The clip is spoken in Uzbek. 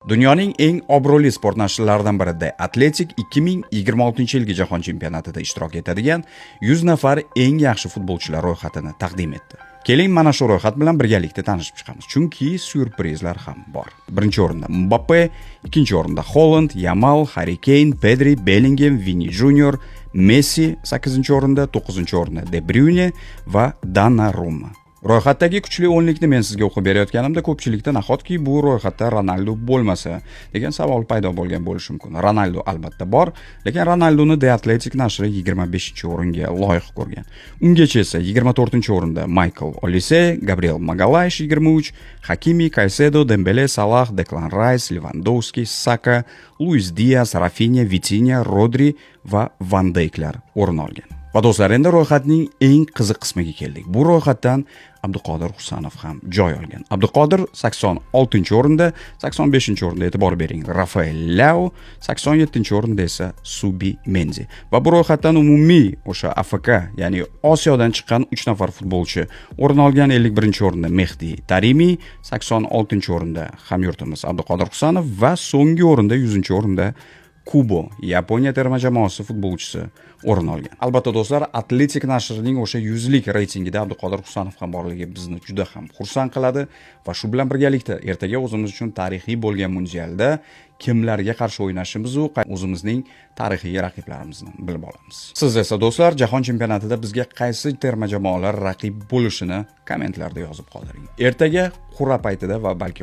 Dunyoning eng obro'li sport nashrlaridan biri The Athletic 2026-yilgi jahon chempionatida ishtirok etadigan 100 nafar eng yaxshi futbolchilar ro'yxatini taqdim etdi. Keling, mana shu ro'yxat bilan birgalikda tanishib chiqamiz, chunki syurprizlar ham bor. Birinchi o'rinda Mbappe, ikkinchi o'rinda Holland, Yamal, Harri Keyn, Pedri, Bellingham, Vini Junior, Messi 8-o'rinda, 9-o'rinda De Bruyne va Donnarumma. Ro'yxatdagi kuchli o'nlikni men sizga o'qib berayotganimda ko'pchilikda nahotki bu ro'yxatda Ronaldu bo'lmasa degan savol paydo bo'lgan bo'lishi mumkin. Ronaldu albatta bor, lekin Ronalduni The Athletic nashri 25-o'ringa loyiq ko'rgan. Ungacha esa 24-o'rinda Michael Olise, Gabriel Magalhaes 23, Hakimi, Kaysedo, Dembele, Salah, Declan Rice, Lewandowski, Saka, Luis Diaz, Rafinha, Vitinha, Rodri va Van Dijklar o'rin olgan. Va do'stlar, endi ro'yxatning eng qiziq qismiga keldik. Bu ro'yxatdan Abduqodir Husanov ham joy olgan. Abduqodir 86-o'rinda, 85-o'rinda, e'tibor bering, Rafael Leao, 87-o'rinda esa Subimendi. Va bu ro'yxatdan umumiy o'sha AFK, ya'ni Osiyodan chiqqan 3 nafar futbolchi o'rin olgan. 51-o'rinda Mehdi Tarimi, 86-o'rinda hamyurtimiz Abduqodir Husanov va so'nggi o'rinda, 100-o'rinda Kubo, Yaponiya terma jamoasi futbolchisi o'rin olgan. Albatta do'stlar, Atletik nashrining o'sha yuzlik reytingida Abduqodir Husanov ham borligi bizni juda ham xursand qiladi va shu bilan birgalikda ertaga o'zimiz uchun tarixiy bo'lgan mundialda kimlarga qarshi o'ynashimiz u o'zimizning tarixiy raqiblarimizni bilib olamiz. Siz esa do'stlar, jahon chempionatida bizga qaysi terma jamoalar raqib bo'lishini kommentlarda yozib qoldiring. Ertaga qur'a paytida va balki